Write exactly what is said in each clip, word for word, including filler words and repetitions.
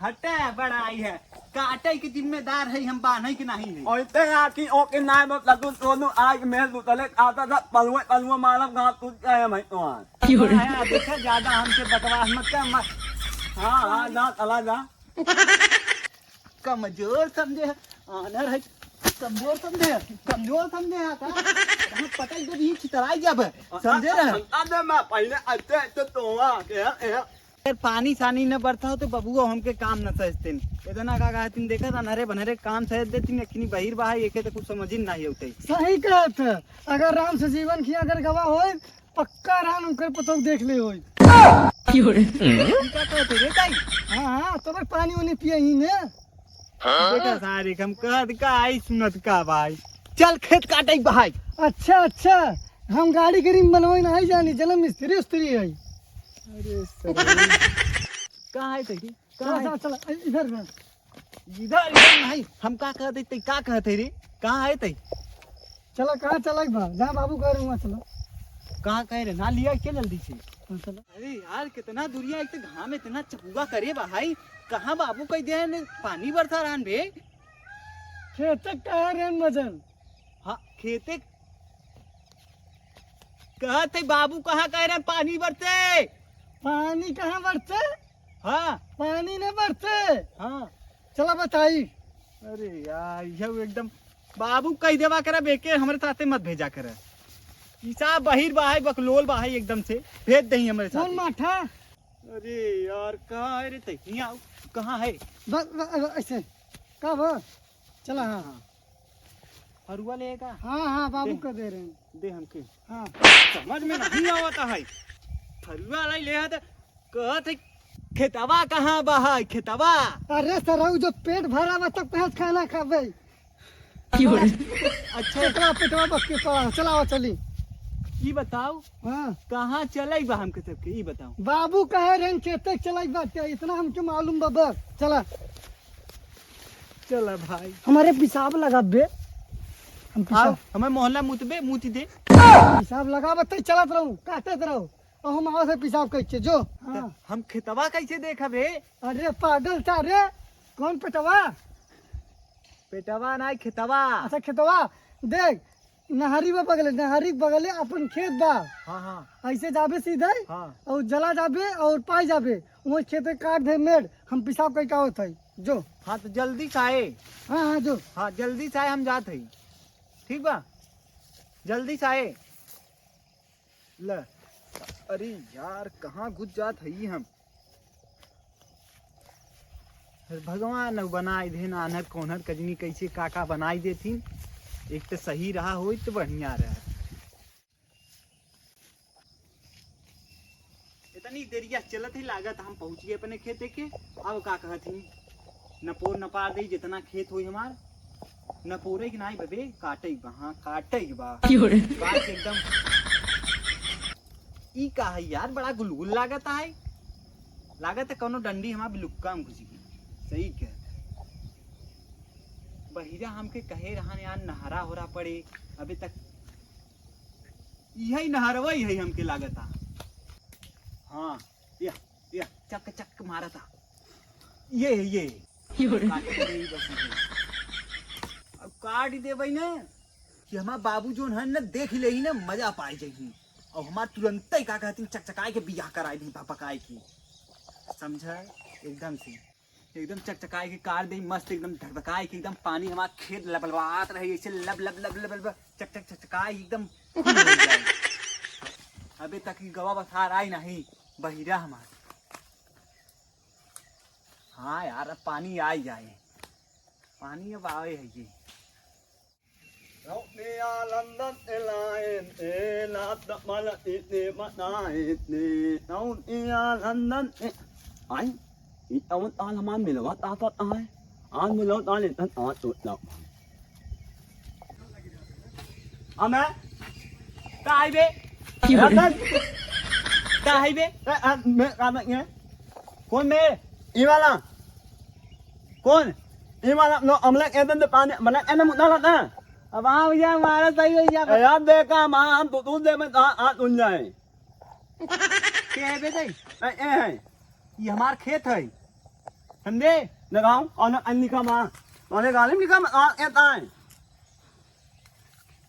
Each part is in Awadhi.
हटे, बड़ाई है। काटे के जिम्मेदार है हम, बान्हे के नहीं है। ओइते आकी ओके नाय मतलब तू सोनू आग में लुटले आता था, पलवे पलवे मालम गाँव तू गए मैं तो। आया, देखा, ज्यादा हमसे बकवास मत कर, मत। हाँ, हाँ, जा, चला जा। कमजोर समझे है, आनर है, कमजोर समझे है, कमजोर समझे है का? हम पटक दे, यही छितराई जब, समझे रहे? अंता दे मैं पहले अच्छे, अच्छे तो हुआ, के, के। अगर पानी सानी न बरता हो तो बबुआ हमके काम न सहजतिन। इतना का कहतिन, देखा था, नरे बनरे काम सहज देतिन, लेकिन बहिर बाहर एके तो कुछ समझ ही नहीं होते। सही कहत है। अगर राम से जीवन की अगर गवाह होए, पक्का राम उनकर पतोह देख ले होई। क्यों रे? ई का कहते रे ताई? हाँ, हाँ, तो भाई पानी उनी पिए ही ने। देखा सारे, हम कहत का आई सुनत का भाई। चल खेत काटे भाई। अच्छा, अच्छा, हम गाड़ी गड़ी बनवाई नहीं जानी, जन्म मिस्त्री उस्त्री है। अरे सर। कहाँ है तकी? कहाँ चला, है? चला, चला, इधर ना। इधर, इधर नहीं, हम का कहते, ते का कहते रे? कहाँ है ते? चला, कहाँ चला एक बार? जहाँ बाबू कह रहे हैं, वहाँ चला। कहाँ कह रहे? ना लिया, क्या जल्दी से? हाँ, चला। अरे यार, कितना दुरिया, एक तो घाम इतना चपुआ करे बा भाई। कहाँ बाबू कह दे हैं, पानी बरसा रहन बे? खेते कहाँ रहन मजन? हाँ, खेते कहत है बाबू, कहाँ कह रहे हैं पानी बरसे? पानी कहाँ बरसे? हाँ। पानी नहीं बरसे। हाँ। चला बताई। अरे यार, यह एकदम बाबू कह देवा करा बेके, हमरे साथे मत भेजा करा। ई साहब बहिर बाहर बकलोल बाहर एकदम से, भेज दही हमरे कौन साथे। माठा? अरे यार, कहाँ है रे तै? हियाँ आओ। कहाँ है? बस, बस, बस, ऐसे। का बा? चला, हाँ। हाँ। फरुआ लेगा? हाँ, हाँ, बाबू दे। का दे रहे हैं। दे हमके। हाँ। समझ में नहीं आवता है। फरुआ लाई ले आता, कहत है, "खेतवा कहाँ बा है, खेतवा?" अरे सरऊ, जो पेट भरा बा, तब कहाँ से खाना खाबे? अच्छा। पेटवा, पेटवा बक के पड़ा, चलाओ, चली। ई बताओ, हाँ। कहाँ चलाई बा हमके सबके, ई बताओ। बाबू कहे रहन, खेते चलाई बा, इतना हमके मालूम बा, बस, चला। चला भाई। हमारे पेशाब लगा बे। हम आओ, पेशाब हमारे मोहल्ला मुतबे, मुती दे। पेशाब लगा बे, तै चलत रहू, काटत रहू। और हम आवा से पेशाब कैसे जो? हाँ। हम खेतवा कैसे देखबे? अरे पागल सारे, कौन पेटवा? पेटवा नाई, खेतवा। अच्छा, खेतवा। देख, नहरी बा बगले, नहरी बगले अपन खेत बा। हाँ, हाँ। ऐसे जाबे सीधे, हाँ। और जला जाबे और पाई जाबे। वहाँ खेते काट दे मेड़, हम पेशाब कई का होत है। जो। हाँ, तो जल्दी से आए। हाँ, हाँ, जो। हाँ, जल्दी से आए, हम जात है। ठीक बा? जल्दी से आए। ले, अरे यार, कहाँ घुस जात हई हम? अरे भगवान, अब बनाई देन आन्हर कोन्हर कजनी कैसे का का बनाई देथिन। एक तो सही रहा होई तो बढ़िया रहा। इतनी देरिया चलत ही लागत हम पहुँच गए अपने खेते के। अब का कहत ही, नपोर नपार दे जितना खेत होई हमार, नपोरे के नाई बबे, काटे के बा, हाँ, काटे के बा। क्यों रे? काट के एकदम। ई का है यार, बड़ा गुलगुल लागत है, लागत है कौनो डंडी हमार बिलुक्का में घुस गई। सही कहत है। बहिरा हमके कहे रहन यार, नहरा होरा पड़े, अबे तक इहै नहरवा ही है हमके लागता। हाँ, या, या, चक, चक मारता। ये है, ये है। काट दे ही बस इहे। अब काट देबै ना कि हमार बाबू जोन है ना, देख ले ही ना, मजा पाए जाही। और हमार तुरंते ही का कहती, चकचकाए के बियाह कराए दी, पकाए की। समझा? एकदम से। एकदम चकचकाए के कार दे, मस्त एकदम धकधकाए के एकदम पानी हमार खेत लबलबात रहे, ऐसे लब, लब, लब, लब, लब, चक, चक, चकचकाए एकदम फुल हो जाए। अबे तक ई गवा बसार आई नहीं, बहिरा हमार। हाँ यार, अब पानी आई जाए, पानी अब आवे है ये। Help me, I London airline, eh, not the mala, it, eh, but I, it, eh, down here, London, eh. Ay, it, I want all my milawat, I thought I, all milawat, all it, and all it, no. अमे, का है बे? रतन, का है बे? ए, आ, मैं, का मैं, ये? कौन बे? ई वाला। कौन? ई वाला, नो, अमला के दन दे पानी, मना के ना मुद्दा लता। अब हाँ भैया, हमारा सही भैया। ए, यार देखा, हम, हम तो दूध दे में, हाँ, हाथ धुल जाए। के है बे दाई? ए, ए है। ये हमार खेत है। समझे? लगाओ, और न, अन लिखा माँ। अरे गाली में लिखा माँ, आ, ए, ताए।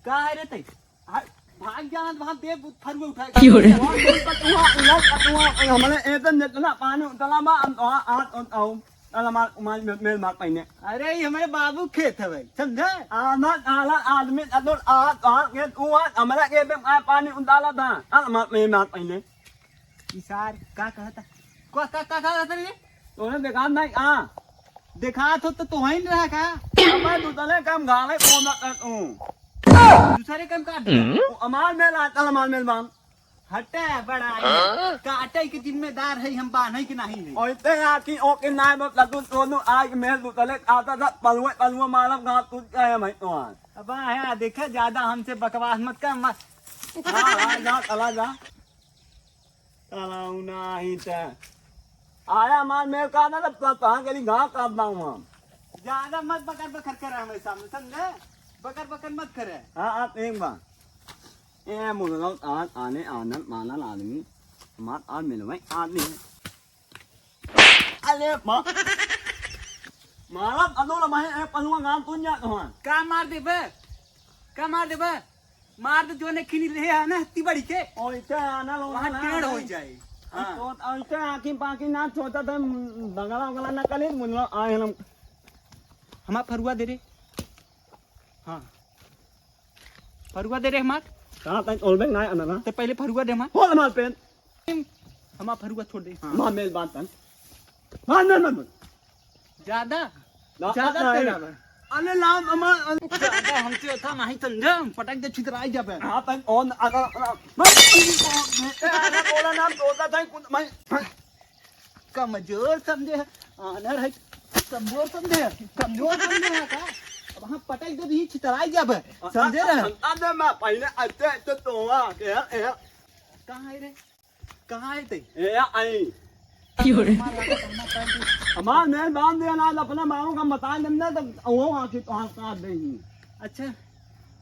का है रे तै? हाय, भाग जा, वहाँ दे फरुआ उठा के। क्यों रे? वहाँ दे पटुआ, उलट पटुआ, ए, हमने ए तो जितना पानी उतला बा, हम तो हाथ, हाथ, हाथ, हाथ, अला मार, मार, मेल, मेल मार पहिने। अरे, ये हमारे बाबू खेत है भाई, समझे? आला, आला आदमी, अदुल, आ, आ, ये तू आ, हमरा के पे आ, पानी उतारा था। आ, मार, मेल मार पहिने। ई सार, का कहता? का, का, का, का कहता रे? तोने देखा नहीं, आ। देखा तो, तो, तो वहीं रहा का? मैं दूसरे काम गाले कौन ना कर तू। दूसरे काम काट दे। वो अमाल मेल आता, अमाल मेल बाम। हटे बड़ा है। हाँ? काटे के जिम्मेदार है हम, बान्हे के नहीं है। ओइते आकी ओके नाय बस लदु सोनू आग मेल दुतले आता था, पलवे पलवे मालम गाँव तुझ गए मैं तो आज। अब आया, देखा, ज्यादा हमसे बकवास मत कर, मत। हाँ, हाँ, जा, चला जा। चला, उ नाही त। आया हमार मेल का ना, तब कहाँ के लिए गाँव काट दाऊँ हम। ज्यादा मत बकर बकर करे हमारे सामने, समझे? बकर बकर मत करे। हाँ, आप एक बार। ए, मुगलों, आ, आने, आनन, मानन आदमी, हमार आ मिलवे आदमी है। अरे, माँ। मारा, अदो ला, मैं, ए, पलुआ गान तुन जात हूँ। का मार देबे? का मार देबे? मार दे, जोने खिनी ले है ना, हत्ती बड़ी के। ओ, इते आना लो, वहाँ ना, टेढ़ ना। हो जाए। हाँ। तो, तो इते आँखी पाँखी ना छोटा था, बगला वगला ना कले, मुन्ना आए हम। हमार फरुआ दे रे। हाँ। फरुआ दे रे हमार। कहाँ तक ओलबे ना आना ना। ते पहले फरुआ दे हमार। बोल हमार पेन। हमार फरुआ छोड़ दे। हाँ। मार मेल बात तन। मार, मार, मार, मार। ज्यादा? ना, ज्यादा ना, तेरा ना। बा। अरे लाओ, अमा-, अरे ज्यादा हमसे था नहीं समझे, हम पटक दे छितराई जाबे। हाँ, तन ओन, अगर, अगर, मैं, मैं, अगर बोला ना, बोलता था, कुछ, मैं, कमजोर समझे है, आनर है, कमजोर समझे है, कमजोर समझे है का? अब हम पटक दे, भी छितराई जाबे, समझे रहे? अरे, मैं पहले अच्छे, अच्छे तो हुआ, के, ए, कहाँ है रे? कहाँ है ते? ए, आई। क्यों रे? हमार मेहरबान दे ना, अपना मामू का बता देना, तो वो आके तो हाथ काट देही। अच्छा,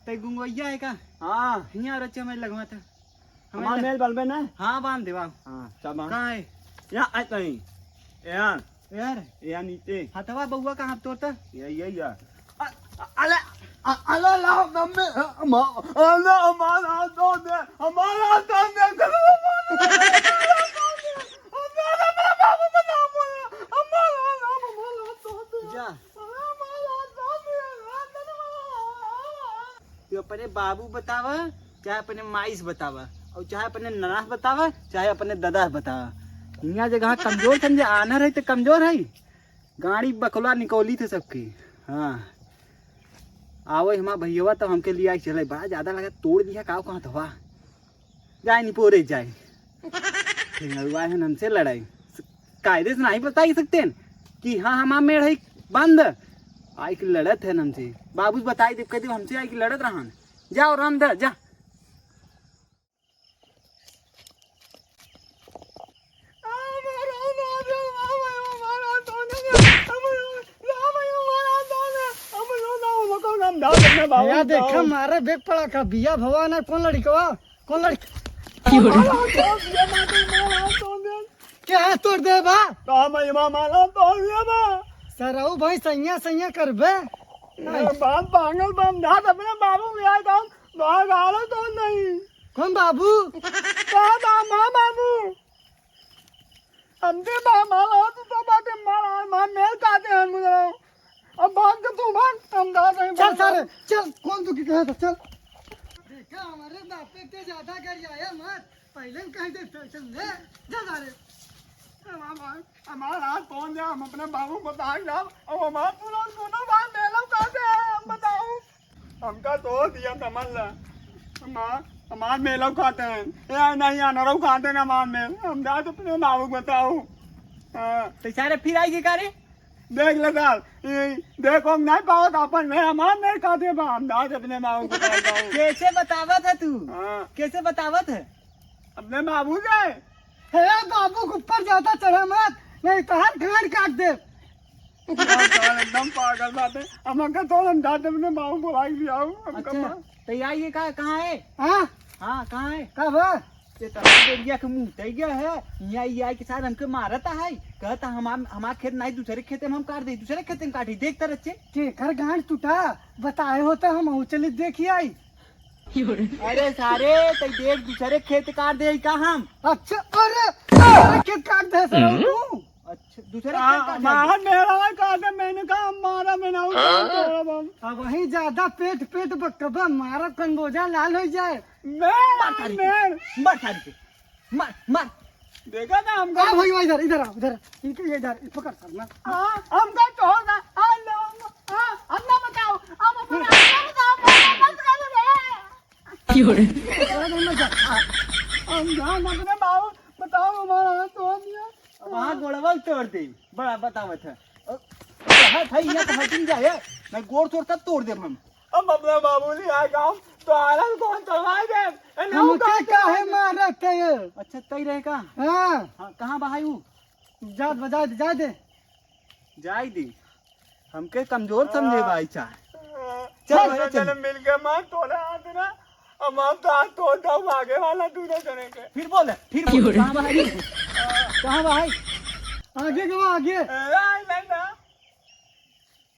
ते गुंगवैया है का? हाँ। हियाँ रचे में लगवा था। हमार हमार मेल बलबे ना? हाँ, बांध दे, बांध। हाँ, चल बांध। कहाँ है? यहाँ, आ, नहीं। यहाँ। यार। यहाँ नीचे। हथवा बउआ कहाँ तोड़ता? ये, ये, ये। अ-, अ-, अले, अ-, अले, लाओ, मम्मी, अ-, मा-, अले, हमारा हाथ धो दे, हमारा हाथ धो दे, हमारा बाबू को ना बोला, हमारा, हमारा, हमारा हाथ धो दे। जा। हमारा हाथ धो दे, हाथ धो दे। तू अपने बाबू बतावा, चाहे अपने माई से बतावा, और चाहे अपने नना से बतावा, चाहे अपने दादा से बतावा। हियाँ जगह कमजोर समझे, आनर है तो कमजोर है। गाड़ी बकला निकौली थे सबकी। हाँ, आवै हमार भैया तो हमके लिया के चले, बड़ा ज्यादा लगा तोड़ दिया का, कहाँ थवा। जाए निपोरे जाए। फिर नरुआ है हमसे लड़ाई। कायदे से नहीं बताई सकते हैं कि हाँ, हमार मेड़ है बंद। आई के लड़त है हमसे। बाबू से बताई देब, कह देब हमसे आई के लड़त रहन। जाओ राम दा, जा। भैया देखा, मारे बेग पड़ा का, बिया भवा ना, कौन लड़कवा? कौन लड़की? क्या है तोड़ दे बा? का भाई बा, मारा तोड़ दे बा। सरऊ भाई सैया सैया करबे। ए, बाप पागल बा, हम जात अपने बाबू के आए तो हम बाहर गालो तो नहीं। कौन बाबू? का बा, माँ बाबू। हमसे बा, मारा तू तो बाटे मारा, माँ मेल काटे हैं मुझे। अब भाग के तू भाग, हम जा रहे हैं, चल भाग। सारे, चल, कौन तू की कहे था, चल। देखा, हमारे बापे पे ज्यादा गरियाया मत, पहले ही कह दे, समझे? जा सारे। हमार, हमार हाथ कौन जा, हम अपने बाबू को बताए जाओ, अब हमार पूरा दोनों भाई मेलों का दे, हम बताओ। हमका तो दिया समझ ला। हमार, हमार मेलों खाते हैं, ए नहीं, अनरों खाते हैं हमार मेल, हम जा तो अपने बाबू को बताओ। हाँ। तो सारे फिर आएगी का रे? देख ले सार, ई देखो हम नहीं पावत अपन में, हमार नहीं खाते बा, हम दास अपने माँ को बताई जाओ। कैसे बतावत है तू? हाँ। कैसे बतावत है? अपने बाबू से। हे बाबू के ऊपर ज्यादा चढ़ा मत, नहीं तो हर गांड काट दे। यार, सार एकदम पागल बात है। हम का तो हम दास अपने माँ को बुलाई लिया हूँ, हम अच्छा, कमा। तो यार ये कहाँ, कहाँ है? हाँ? हाँ, कहाँ है? का बा? ते तमार बेरिया के मुंह तय गया है। यहाँ ये आई के साथ हमके मारता है। कहता हमार, हमार खेत नहीं, दूसरे खेते में हम काट दे, दूसरे खेते में काटी। देख तरह से। केकर गांड टूटा, बताए होता हम चली देखी आई। अरे सारे, तई देख दूसरे खेत काट दे का हम? अच्छा, अरे, दूसरे खेत काट दे सर तू? अच्छा, दूसरे खेत काट दे। मार मेरा काटे, मैंने कहा मारा, मैंने उठा तोड़ा बम। अब वहीं ज्यादा पेट, पेट बकबा, मारा कनबोजा लाल हो जाए। मैं, मार थारी के। मैं। मार थारी के। मार, मार। देखा ना हमको। आ भाई, इधर, इधर आओ, इधर। इनके ये इधर, पकड़ सर, मार। आ, हमको छोड़ ना। आ, लो, आ, हम ना बताओ। हम अपना, हम ना बताओ, हम ना बताओ। क्यों रे? अरे, मत जा। आ, हम जान अपने बाबू, बताओ, हमारा हाथ तोड़ दिया। अब हाँ, गोड़वा तोड़ दे। बड़ा बतावत है। अ, हाथ है, यहाँ तो हटिन जाए। मैं गोड़ तोड़ तब तोड़ देब हम। हम अपना बाबूजी आ गाँव तो आलम कौन करवाए दे। ए, ना हमके उतार काहे दे। मारत है ये? अच्छा, तई रहे का? हाँ। हाँ, कहाँ बा है ऊ? जात बजाए दे, जाए दे। जाए दे। हमके कमजोर समझे भाई चाहे। चल, दोनों चल। जने मिल के मार तोड़ा हाथ ना। हम, हम तो हाथ तोड़ दो आगे वाला दोनों जने के। फिर बोले, फिर बोले। कहाँ बा है? कहाँ बा है? आगे के बा, आगे। ए,